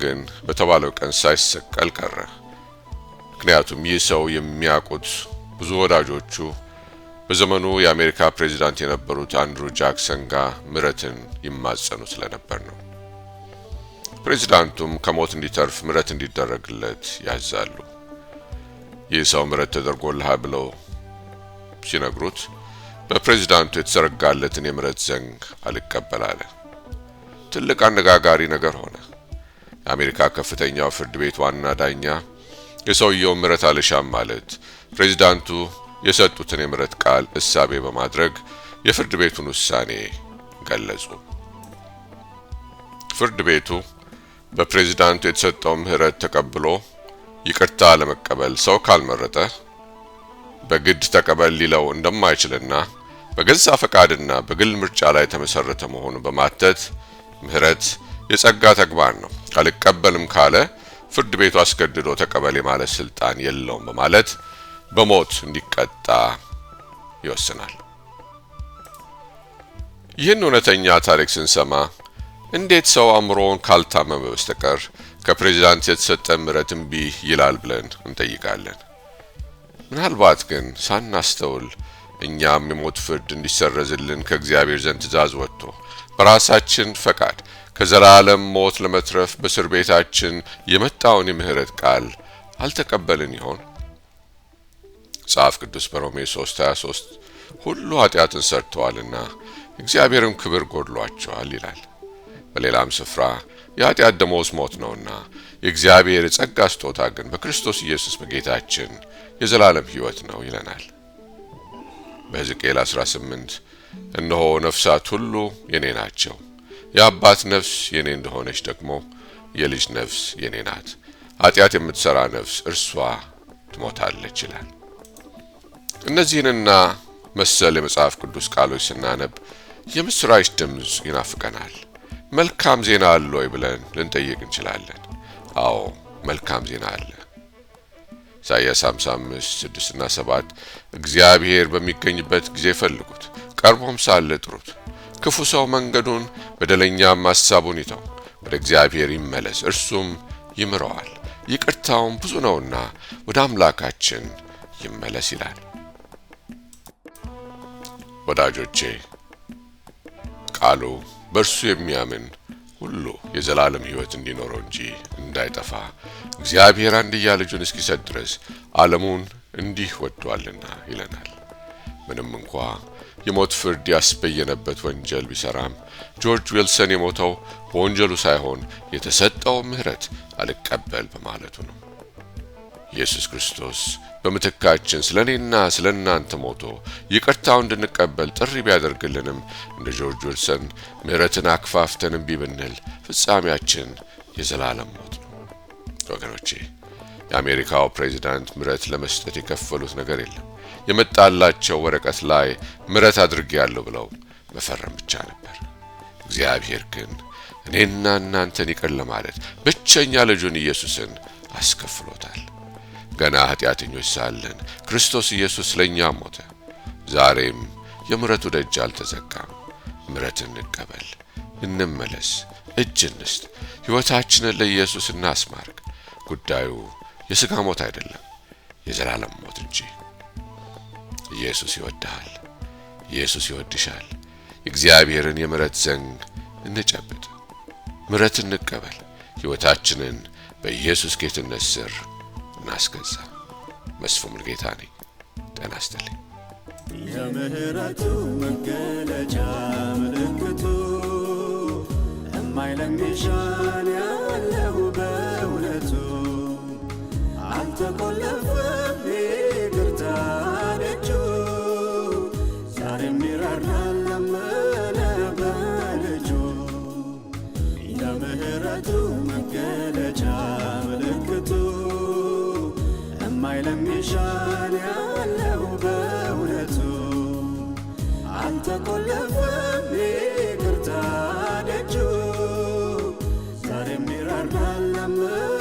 ግን በተባለው ቀን ሳይሰቀል ቀረ። ምክንያቱም ይህ ሰው የሚያውቁት ብዙ ወዳጆቹ በዘመኑ የአሜሪካ ፕሬዚዳንት የነበሩት አንድሩ ጃክሰን ጋር ምህረትን ይማጸኑ ስለነበር ነው። ፕሬዚዳንቱም ከሞት እንዲተርፍ ምህረት እንዲደረግለት ያዛሉ። ይህ ሰው ምህረት ተደርጎልሃል ብለው ሲነግሩት በፕሬዚዳንቱ የተዘረጋለትን የምህረት ዘንግ አልቀበል አለ። ትልቅ አነጋጋሪ ነገር ሆነ። የአሜሪካ ከፍተኛው ፍርድ ቤት ዋና ዳኛ የሰውየውን ምህረት አልሻም ማለት ፕሬዚዳንቱ የሰጡትን የምህረት ቃል እሳቤ በማድረግ የፍርድ ቤቱን ውሳኔ ገለጹ። ፍርድ ቤቱ በፕሬዚዳንቱ የተሰጠውን ምህረት ተቀብሎ ይቅርታ ለመቀበል ሰው ካልመረጠ በግድ ተቀበል ሊለው እንደማይችልና በገዛ ፈቃድና በግል ምርጫ ላይ የተመሰረተ መሆኑን በማተት ምህረት የጸጋ ተግባር ነው፣ አልቀበልም ካለ ፍርድ ቤቱ አስገድዶ ተቀበል የማለት ስልጣን የለውም በማለት በሞት እንዲቀጣ ይወስናል። ይህን እውነተኛ ታሪክ ስንሰማ እንዴት ሰው አእምሮውን ካልታመመ በስተቀር ከፕሬዚዳንት የተሰጠ ምህረት እምቢ ይላል ብለን እንጠይቃለን። ምናልባት ግን ሳናስተውል እኛም የሞት ፍርድ እንዲሰረዝልን ከእግዚአብሔር ዘንድ ትእዛዝ ወጥቶ በራሳችን ፈቃድ ከዘላለም ሞት ለመትረፍ በእስር ቤታችን የመጣውን የምህረት ቃል አልተቀበልን ይሆን? መጽሐፍ ቅዱስ በሮሜ 3:23 ሁሉ ኃጢአትን ሰርተዋልና እግዚአብሔርም ክብር ጎድሏቸዋል ይላል። በሌላም ስፍራ የኃጢአት ደመወዝ ሞት ነውና የእግዚአብሔር የጸጋ ስጦታ ግን በክርስቶስ ኢየሱስ በጌታችን የዘላለም ሕይወት ነው ይለናል። በሕዝቅኤል 18 እነሆ ነፍሳት ሁሉ የኔ ናቸው፣ የአባት ነፍስ የኔ እንደሆነች ደግሞ የልጅ ነፍስ የኔ ናት፣ ኃጢአት የምትሰራ ነፍስ እርሷ ትሞታለች ይላል። እነዚህንና መሰል የመጽሐፍ ቅዱስ ቃሎች ስናነብ የምስራች ድምፅ ይናፍቀናል። መልካም ዜና አለ ወይ ብለን ልንጠይቅ እንችላለን። አዎ፣ መልካም ዜና አለ። ኢሳይያስ 55 6 እና 7 እግዚአብሔር በሚገኝበት ጊዜ ፈልጉት፣ ቀርቦም ሳለ ጥሩት። ክፉ ሰው መንገዱን በደለኛም ሐሳቡን ይተው፣ ወደ እግዚአብሔር ይመለስ፣ እርሱም ይምረዋል፣ ይቅርታውም ብዙ ነውና ወደ አምላካችን ይመለስ ይላል። ወዳጆቼ፣ ቃሉ በእርሱ የሚያምን ሁሉ የዘላለም ሕይወት እንዲኖረው እንጂ እንዳይጠፋ እግዚአብሔር አንድያ ልጁን እስኪሰጥ ድረስ ዓለሙን እንዲህ ወዷልና ይለናል። ምንም እንኳ የሞት ፍርድ ያስበየነበት ወንጀል ቢሰራም ጆርጅ ዊልሰን የሞተው በወንጀሉ ሳይሆን የተሰጠው ምህረት አልቀበል በማለቱ ነው። ኢየሱስ ክርስቶስ በምትካችን ስለ እኔና ስለ እናንተ ሞቶ ይቅርታው እንድንቀበል ጥሪ ቢያደርግልንም እንደ ጆርጅ ዊልሰን ምህረትን አክፋፍተን እምቢ ብንል ፍጻሜያችን የዘላለም ሞት ነው። ወገኖቼ፣ የአሜሪካው ፕሬዚዳንት ምህረት ለመስጠት የከፈሉት ነገር የለም። የመጣላቸው ወረቀት ላይ ምህረት አድርጌያለሁ ብለው መፈረም ብቻ ነበር። እግዚአብሔር ግን እኔና እናንተን ይቅር ለማለት ብቸኛ ልጁን ኢየሱስን አስከፍሎታል። ገና ኃጢአተኞች ሳለን ክርስቶስ ኢየሱስ ለእኛ ሞተ። ዛሬም የምህረቱ ደጅ አልተዘጋም። ምህረትን እንቀበል፣ እንመለስ፣ እጅ እንስጥ፣ ሕይወታችንን ለኢየሱስ እናስማርክ። ጉዳዩ የሥጋ ሞት አይደለም፣ የዘላለም ሞት እንጂ። ኢየሱስ ይወድሃል። ኢየሱስ ይወድሻል። የእግዚአብሔርን የምህረት ዘንግ እንጨብጥ፣ ምህረት እንቀበል፣ ሕይወታችንን በኢየሱስ ጌትነት ስር እናስገዛ። መስፍን ሙሉጌታ ነኝ። ጤና ይስጥልኝ። የምህረቱ መገለጫ ምልክቱ እማይለምሻል ያለው በእውነቱ አልተቆለፈም ይቅርታ ደጁ ዛሬም ይራራል ለመነ በልጁ የምህረቱ መገለጫ ምልክቱ እማይለምሻል ያለው በእውነቱ አልተቆለፈም ይቅርታ ደጁ ዛሬም ይራራል ለመነ